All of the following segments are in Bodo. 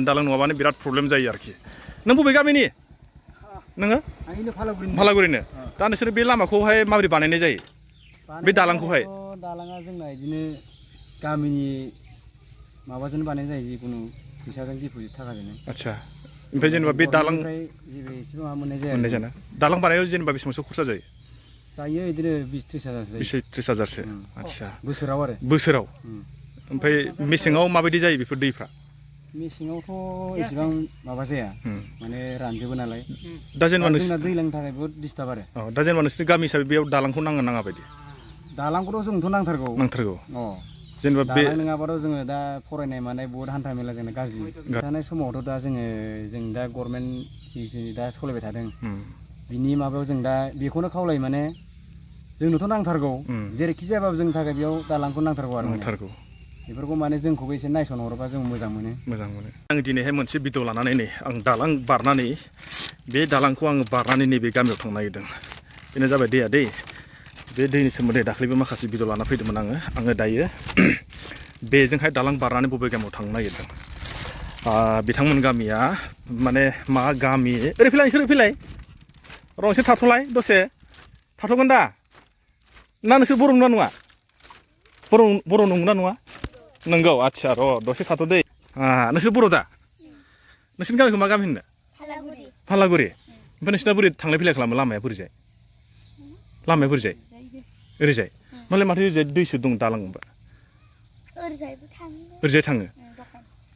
दालां नङाबानो बिराद प्रब्लेम जायो आरोखि। नों बबे गामिनि? नोङो? फालागुरिनो। दा नोंसोर बे लामाखौहाय माबोरै बानायनाय जायो? बे दालांखौहाय? दालाङा जोंना बिदिनो गामिनि माबाजों बानायनाय जायो, जिखुनु फैसाजों डिप'जिट थाखाजोंनो। आदसा, ओमफ्राय जेनेबा बे दालां जेबो एसेबो माबा मोननाय जाया। दालां बानायनायाव जेनेबा बेसेबांसो खरसा जायो? जायो बिदिनो 20-30 हाजारसो जायो। 20-30 हाजारसो। आदसा, बोसोराव आरो। बोसोराव? ओमफ्राय मेसेङाव माबायदि जायो बेफोर दैफ्रा? मेसेङावथ' एसेबां माबा जाया, माने रानजोबो नालाय। दा जेनेबा जोंना दैज्लांनि थाखाय बहुद डिस्टार्ब आरो। दा जेनेबा नोंसोरनि गामि हिसाबै बेयाव दालांखौ नाङा नाङा बायदि? दालांखौथ' जोंथ' नांथारगौ। जेनेबा बे दालां नङाबाथ' जोङो दा फरायनाय मानाय बहुद हान्था मेला जोंना गाज्रि। थानाय समावथ' दा जों दा गभर्नमेन्ट जि दा सालायबाय थादों, बिनि माबायाव जों दा बेखौनो खावलायो, माने जोंनोथ' नांथारगौ, जेरैखि जायाबाबो जोंनि थाखाय बेयाव दालांखौ नांथारगौ आरो। नांथारगौ। बेफोरखौ माने जोंखौबो एसे नायसनहरोबा जों मोजां मोनो। आं दिनैहाय मोनसे भिडिअ लानानै नै आं दालां बारनानै बे दालांखौ आङो बारनानै नैबे गामियाव थांनो नागिरदों। बेनो जाबाय दैया दै। बे दैनि सोमोन्दै दाख्लैबो माखासे भिडिअ लाना फैदोंमोन आङो दायो बेजोंहाय दालां बारनानै बबे गामियाव थांनो नागिरदों। बिथांमोन गामिया माने मा गामि, ओरै फैलाय नोंसोर फैलाय, र' नोंसोर थाथ'लाय दसे, थाथ'गोन दा? ना नोंसोर बर' नङा नङा? बर' नंगौना नङा? नंगौ, आदसा र' दसे थाथ' दै। नोंसोर बर' दा? नोंसोरनि गामिखौ मा गामि होनो? फालागुरि। ओमफ्राय नोंसिना बोरै थांलाय फैलाय खालामो? लामाया बोरैजाय? ओरैजाय? मालाय माथो ओरैजाय दैसो दं दालां होनबा? ओरैजाय थाङो?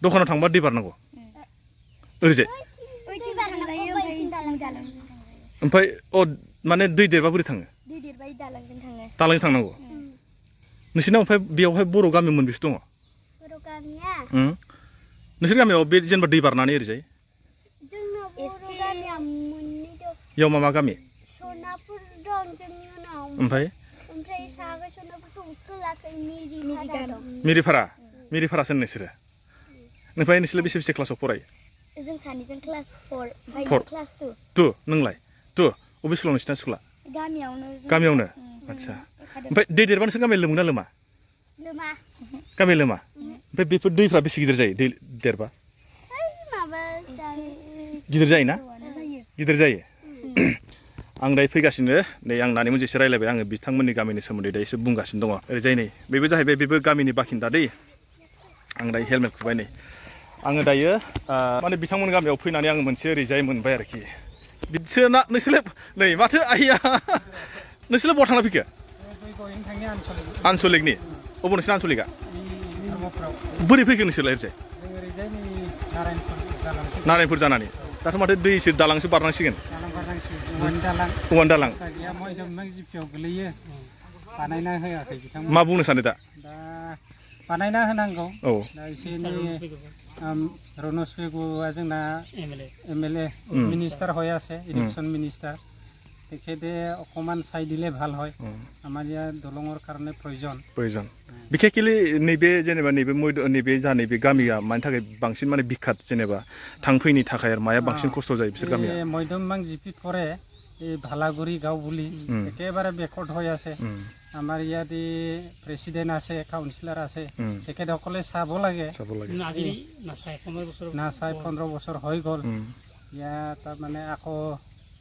दखानाव थांबा दै बारनांगौ? ओरैजाय? ओमफ्राय माने दै देरबा बोरै थाङो? दालांजों थांनांगौ? नोंसोरनाव ओमफ्राय बेयावहाय बर' गामि मोनबेसे दङ? नोंसोर गामियाव बे जेनेबा दै बारनानै ओरैजाय? इयाव मा गामि? सनापुर दं जोंनि उनाव। ओमफ्राय साहा सनापुर खोलाखै मिरिफारासो नोंसोरो? ओमफ्राय नोंसोर बेसे क्लासाव फरायो? जों सानैजों क्लास 4, ओमफ्राय क्लास 2। नोंलाय? अबे स्कुलाव नोंसिना स्कुला? गामियावनो। आदसा, ओमफ्राय दै देरबा नोंसोर गामिया लोमोना लोमा? गामिया लोमा? ओमफ्राय बेफोर दैफ्रा बेसे गिदिर जायो दै देरबा? गिदिर जायोना? गिदिर जायो। आं दायो फैगासिनो नै, आं दानि मोनसे एसे रायलायबाय आङो बिथांमोननि गामिनि सोमोन्दै दायो एसे बुंगासिनो दङ। ओरैजाय नै बेबो जाहैबाय, बेबो गामिनि बाखिन्दा दै। आं दायो हेलमेट खुबाय नै। आङो दायो माने बिथांमोन गामियाव फैनानै आङो मोनसे ओरैजाय मोनबाय आरोखि। बिसोरना नोंसोरलाय नै माथो आइया, नोंसोरलाय बहा थांना फैखो? आनसलिकनि? अबाव नोंसोरना आनसलिकआ? बोरै फैखो नोंसोरलाय ओरैजाय? नारायणपुर जानानै? दाथ' माथो दैसो दालांसो बारनांसिगोन? औवानि दालां। मा बुंनो सानो दा? बानायना होनांगौ। औ। एसे एनै रनज पेगुआ जोंना MLA मिनिस्टार হৈ আছে, এডুকেশ্যন মিনিষ্টাৰ। তেখেতে অকণমান চাই দিলে ভাল হয়। আমাৰ ইয়াৰ দলঙৰ কাৰণে প্ৰয়োজন। बिखेकलि नैबे जेनेबा नैबे गामिया मानि थाखाय बांसिन माने बिखात, जेनेबा थांफैनि थाखाय आरो माया बांसिन खस्थ' जायो बिसोर गामिया? মধ্যমবাং জিপিত পৰে, এই ভালাগুৰি গাঁও বুলি একেবাৰে বেকৱাৰ্ড হৈ আছে। আমাৰ ইয়াত প্ৰেচিডেণ্ট আছে, কাউন্সিলাৰ আছে, তেখেতসকলে চাব লাগে। নাচাই 15 বছৰ হৈ গ'ল। ইয়াত তাৰমানে আকৌ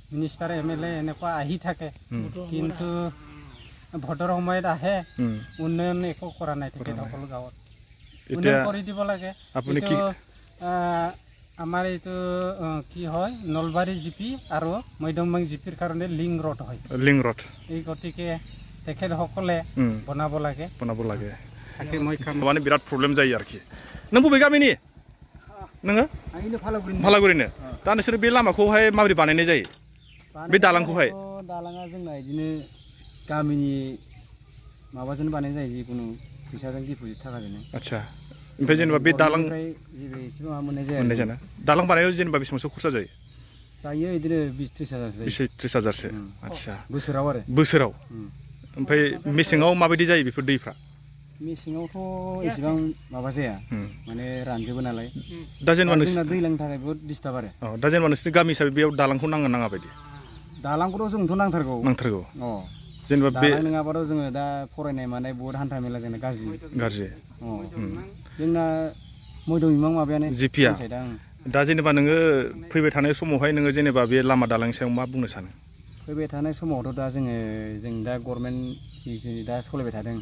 মিনিষ্টাৰ MLA এনেকুৱা আহি থাকে, কিন্তু ভোটৰ সময়ত আহে, উন্নয়ন একো কৰা নাই তেখেতসকল গাঁৱত। উন্নয়ন কৰি দিব লাগে। আমাৰ এইটো কি হয়, নলবাৰী জিপি আৰু মধ্যমবাং জিপিৰ কাৰণে লিংক ৰড হয়। এই গতিকে তেখেতসকলে বনাব লাগে। माने बिराद प्रब्लेम जायो आरोखि। नों बबे गामिनि? नोङो? फालागुरिनो। दा नोंसोर बे लामाखौहाय माबोरै बानायनाय जायो? बे दालांखौहाय? दालाङा जोंना बिदिनो गामिनि माबाजों बानायनाय जायो, जिखुनु फैसाजों डिप'जिट थाखाजोंनो। आदसा, ओमफ्राय जेनेबा बे दालां जेबो एसेबो माबा मोननाय जाया। दालां बानायनायाव जेनेबा बेसेबांसो खरसा जायो? जायो बिदिनो 20-30 हाजारसो जायो। 20-30 हाजारसो। आदसा, बोसोराव आरो। बोसोराव? ओमफ्राय मेसेङाव माबायदि जायो बेफोर दैफ्रा? मेसेङावथ' एसेबां माबा जाया, माने रानजोबो नालाय। दा जेनेबा जोंना दैज्लांनि थाखाय बहुद डिस्टार्ब आरो। दा जेनेबा नोंसोरनि गामि हिसाबै बेयाव दालांखौ नाङा नाङा बायदि? दालांखौथ' जोंथ' नांथारगौ। जेनेबा बे दालां नङाबाथ' जोङो दा फरायनाय मानाय बहुद हान्था मेला जोंना गाज्रि। जोंना मैदमिमां माबायानो जिपिया पन्सायतआ दा जेनेबा नोङो फैबाय थानाय समावहाय नोङो जेनेबा बे लामा दालांनि सायाव मा बुंनो सानो फैबाय थानाय समावथ' दा जों दा गभर्नमेन्ट जि दा सालायबाय थादों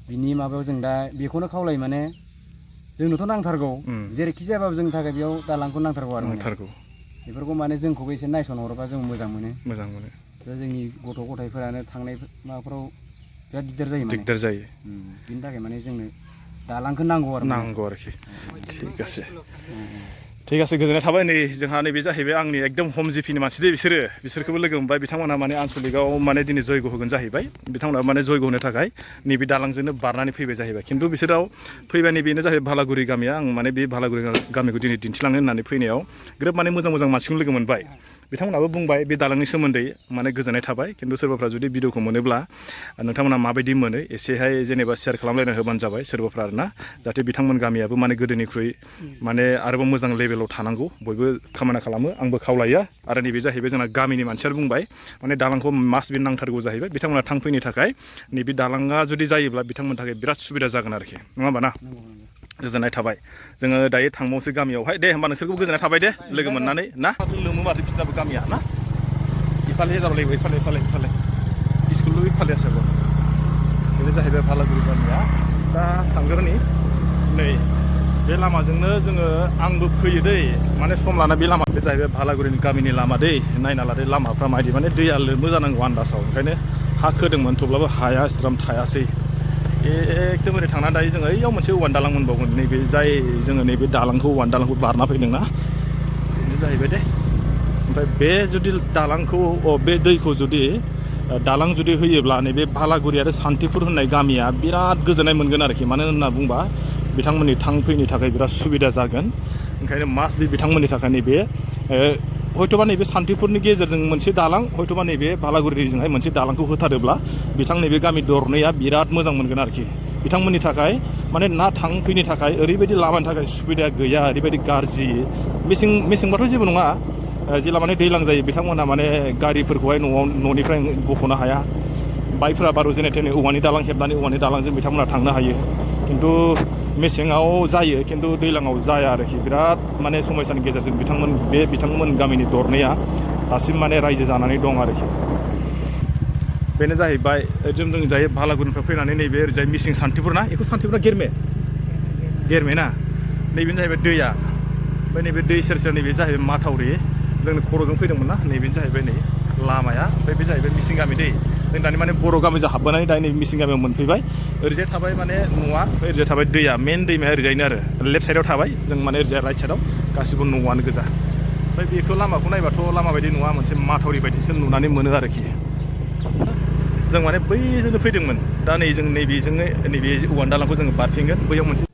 बिनि माबायाव जों दा बेखौनो खावलायो माने जोंनोथ' नांथारगौ जेरैखि जायाबाबो जोंनि थाखाय बेयाव दालांखौ नांथारगौ आरो नांथारगौ बेफोरखौ माने जोंखौबो एसे नायसनहरोबा जों मोजां मोनो दा जोंनि गथ' गथायफोरानो थांनाय माबाफ्राव बिराद दिगदार जायो माने दिगदार जायो बिनि थाखाय माने जोंनो दालांखौ नांगौ आरोखि ठीक আছে गोजोननाय थाबाय नै जोंहा नैबे जाहैबाय आंनि एकदम हम जिपिनि मानसि दे बिसोरखौबो लोगो मोनबाय बिथांमोनहा माने आनसलिकआव माने दिनै जयग' होगोन जाहैबाय बिथांमोनहा माने जयग' होनो थाखाय नैबे दालांजोंनो बारनानै फैबाय जाहैबाय खिन्थु बिसोराव फैबाय बेनो जाहैबाय भालागुरि गामिया आं माने बे भालागुरि गामिखौ दिनै दिन्थिलांनो होननानै फैनायाव ग्रोब माने मोजां मानसिखौ लोगो मोनबाय बिथांमोनाबो बुंबाय बे दालांनि सोमोन्दै माने गोजोननाय थाबाय खिन्थु सोरबाफ्रा जुदि भिडिअखौ मोनोब्ला नोंथांमोना माबायदि मोनो एसेहाय जेनेबा शेयार खालामलायना होबानो जाबाय सोरबाफ्रा आरोना जाहाथे बिथांमोन गामियाबो माने गोदोनिख्रुइ माने आरोबाव मोजां लेभेलाव थानांगौ बयबो खामानि खालामो आंबो खावलायो आरो नैबे जाहैबाय जोंना गामिनि मानसिया बुंबाय माने दालांखौ मास्ट बि नांथारगौ जाहैबाय बिथांमोना थांफैनो थाखाय नैबे दालाङा जुदि जायोब्ला बिथांमोननि थाखाय बिराद सुबिदा जागोन आरोखि नङा होमबा ना गोजोननाय थाबाय जोङो दायो थांबावनोसै गामियावहाय दे होमबा नोंसोरखौबो गोजोननाय थाबाय दे लोगो मोननानै ना लोमो माथो बिसोरनाबो गामिया ना इफाले जाबाय इफाले स्कुलबो इफाले आसाबो बेनो जाहैबाय भालागुरि गामिया दा थांगोरनि नै बे लामाजोंनो जोङो आंबो फैयो दै माने सम लाना बे लामा बे जाहैबाय भालागुरिनि गामिनि लामा दै नायना लादो लामाफ्रा माबायदि माने दैया लोमो जानांगौ आन्दासाव ओंखायनो हा खोदोंमोन थेवब्लाबो हाया स्राम थायासै एकदमबारे थांना दायो जोङो ओइयाव मोनसे औवानि दालां मोनबावगोन नैबे जाय जोङो नैबे दालांखौ औवानि दालांखौ बारना फैदोंना बेनो जाहैबाय दे ओमफ्राय बे जुदि दालांखौ बे दैखौ जुदि दालां जुदि होयोब्ला नैबे भालागुरि आरो सान्तिपुर होननाय गामिया बिराद गोजोननाय मोनगोन आरोखि मानो होनना बुंबा बिथांमोननि थांफैनो थाखाय बिराद सुबिदा जागोन ओंखायनो मास्ट बि बिथांमोननि थाखाय नैबे हयथ'बा नैबे सान्तिपुरनि गेजेरजों मोनसे दालां हयथ'बा नैबे भालागुरिजोंहाय मोनसे दालांखौ होथारोब्ला बिथां नैबे गामि दरनैया बिराद मोजां मोनगोन आरोखि बिथांमोननि थाखाय माने ना थांफैनो थाखाय ओरैबायदि लामानि थाखाय सुबिदा गैया ओरैबायदि गाज्रि मेसेंबाथ' जेबो नङा जेला माने दैज्लां जायो बिथांमोनहा माने गारिफोरखौहाय न'निफ्राय बख'नो हाया बाइकफोरा बारु जेने थेने औवानि दालां हेबनानै औवानि दालांजों बिथांमोनहा थांनो हायो खिन्थु मेसेङाव जायो खिन्थु दैज्लाङाव जाया आरोखि बिराद माने समयसानि गेजेरजों बिथांमोन गामिनि दरनैया दासिम माने रायजो जानानै दं आरोखि बेनो जाहैबाय जों जायो भालागुरिनिफ्राय फैनानै नैबे ओरैजाय मिसिं सान्तिपुर ना बेखौ सान्तिपुरा गेरमे ना नैबेनो जाहैबाय दैया ओमफ्राय नैबे दै सेर नैबे जाहैबाय माथावरि जोंनो खर'जों फैदोंमोन ना नैबेनो जाहैबाय नै लामाया ओमफ्राय बे जाहैबाय मिसिं गामि दै जों दानि माने बर' गामिजों हाबबोनानै दानि मिसिं गामियाव मोनफैबाय ओरैजाय थाबाय माने न'आ ओमफ्राय ओरैजाय थाबाय दैया मेन दैमाया ओरैजायनो आरो लेफ्ट साइडआव थाबाय जों माने ओरैजाय राइट साइडआव गासिबो न'आनो गोजा ओमफ्राय बेखौ लामाखौ नायबाथ' लामा बायदि नङा मोनसे माथावरि बायदिसो नुनानै मोनो आरोखि जों माने बैजोंनो फैदोंमोन दा नै जों नैबे औवानि दालांखौ जोङो बारफिनगोन बैयाव मोनसे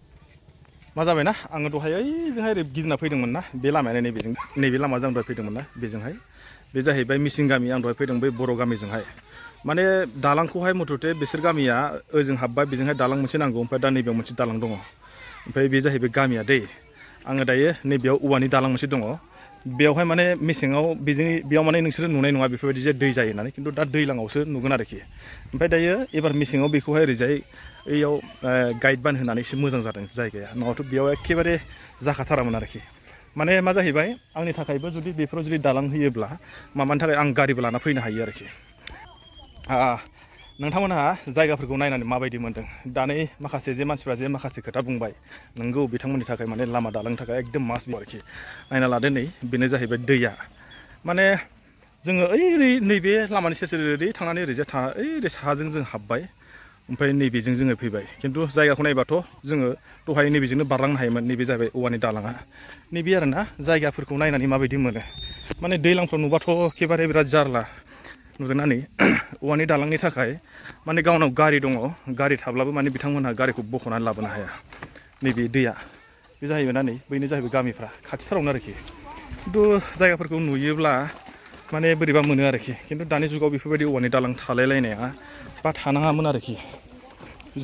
मा जाबायना आङो दहाय ओइजोंहाय ओरै गिदिंना फैदोंमोन ना बे लामायानो नैबे लामाजों आं दहाय फैदोंमोन ना बेजोंहाय बे जाहैबाय मिसिं गामि आं दहाय फैदों बै बर' गामिजोंहाय माने दालांखौहाय मथथे बिसोर गामिया ओजों हाबबाय बेजोंहाय दालां मोनसे नांगौ ओमफ्राय दा नैबेयाव मोनसे दालां दङ ओमफ्राय बे जाहैबाय गामिया दै आङो दायो नैबेयाव औवानि दालां मोनसे दङ बेयावहाय माने मेसेङाव बेयाव माने नोंसोरो नुनाय नङा बेफोरबायदि जे दै जायो होननानै खिन्थु दा दैज्लाङावसो नुगोन आरोखि ओमफ्राय दायो एबार मेसेङाव बेखौहाय ओरैजाय ओइयाव गाइड बान होनानैसो मोजां जादों जायगाया नङाथ' बेयाव एखेबारे जाखाथारामोन आरोखि माने मा जाहैबाय आंनि थाखायबो जुदि बेफोराव जुदि दालां होयोब्ला माबानि थाखाय आं गारिबो लाना फैनो हायो आरोखि नोंथांमोनहा जायगाफोरखौ नायनानै माबायदि मोन्दों दानि माखासे जे मानसिफ्रा जे माखासे खोथा बुंबाय नोंगौ बिथांमोननि थाखाय माने लामा दालांनि थाखाय एकदम मास्ट बि आरोखि नायना लादो नै बेनो जाहैबाय दैया माने जोङो नैबे लामानि सेर ओरै थांनानै ओरै साहाजों जों हाबबाय ओमफ्राय नैबेजों जोङो फैबाय खिन्थु जायगाखौ नायबाथ' जोङो दहाय नैबेजोंनो बारलांनो हायोमोन नैबे जाहैबाय औवानि दालाङा नैबे आरोना जायगाफोरखौ नायनानै माबायदि मोनो माने दैज्लांफ्राव नुबाथ' एखेबारे बिराद जारला नुदोंना नै औवानि दालांनि थाखाय माने गावनाव गारि दङ गारि थाब्लाबो माने बिथांमोनहा गारिखौ बख'नानै लाबोनो हाया नैबे दैया बे जाहैबाय ना नै बैनो जाहैबाय गामिफ्रा खाथिथारावनो आरोखि खिन्थु जायगाफोरखौ नुयोब्ला माने बोरैबा मोनो आरोखि खिन्थु दानि जुगाव बेफोरबायदि औवानि दालां थालायलायनाया बा थानाङामोन आरोखि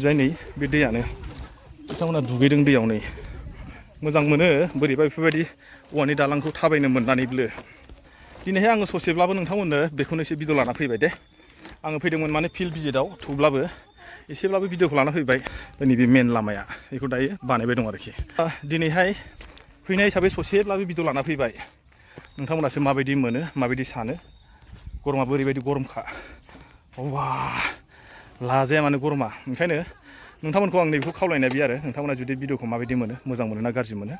जाय नै बे दैयानो बिथांमोना दुगैदों दैयाव नै मोजां मोनो बोरैबा बेफोरबायदि औवानि दालांखौ थाबायनो मोननानैबो दिनैहाय आङो ससेब्लाबो नोंथांमोननो बेखौनो एसे भिडिअ लाना फैबाय दे आङो फैदोंमोन माने फिल्ड भिजिटआव थेवब्लाबो एसेब्लाबो भिडिअखौ लाना फैबाय नैबे मेन लामाया बेखौ दायो बानायबाय दं आरोखि दिनैहाय फैनाय हिसाबै ससेब्लाबो भिडिअ लाना फैबाय नोंथांमोनासो माबायदि मोनो माबायदि सानो गरमाबो ओरैबायदि गरमखा अबा लाजाया मानो गरमा ओंखायनो नोंथांमोनखौ आं नैबेखौ खावलायनाय बे आरो नोंथांमोना जुदि भिडिअखौ माबायदि मोनो मोजां मोनो ना गाज्रि मोनो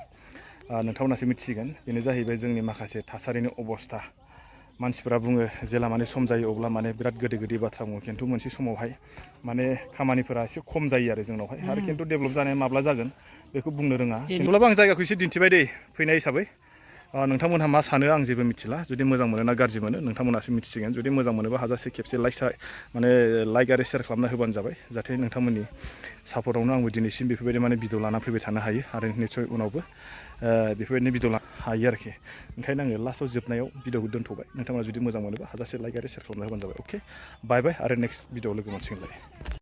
नोंथांमोनासो मिथिसिगोन बेनो जाहैबाय जोंनि माखासे थासारिनि अबस्था मानसिफोरा बुङो जेला माने सम जायो अब्ला माने बिराद गोदै गोदै बाथ्रा बुङो खिन्थु मोनसे समावहाय माने खामानिफोरा एसे खम जायो आरो जोंनावहाय आरो खिन्थु डेभेलप जानाया माब्ला जागोन बेखौ बुंनो रोङा थेवब्लाबो आं जायगाखौ एसे दिन्थिबाय दै फैनाय हिसाबै नोंथांमोनहा मा सानो आं जेबो मिथिला जुदि मोजां मोनो ना गाज्रि मोनो नोंथांमोनासो मिथिसिगोन जुदि मोजां मोनोबा हाजासे खेबसे लाइक आरो शेयार खालामना होबानो जाबाय जाहाथे नोंथांमोननि सापर्टआवनो आंबो दिनैसिम बेफोरबायदि माने भिडिअ लाना फैबाय थानो हायो आरो निस्सय उनावबो बेफोरबायदिनो भिडिअ लानो हायो आरोखि ओंखायनो आङो लास्टआव जोबनायाव भिडिअखौ दोनथ'बाय नोंथांमोना जुदि मोजां मोनोबा हाजासे लाइक आरो शेयार खालामना होबानो जाबाय अके बाय बाय आरो नेक्स्ट भिडिअआव लोगो मोनसिगोनलाय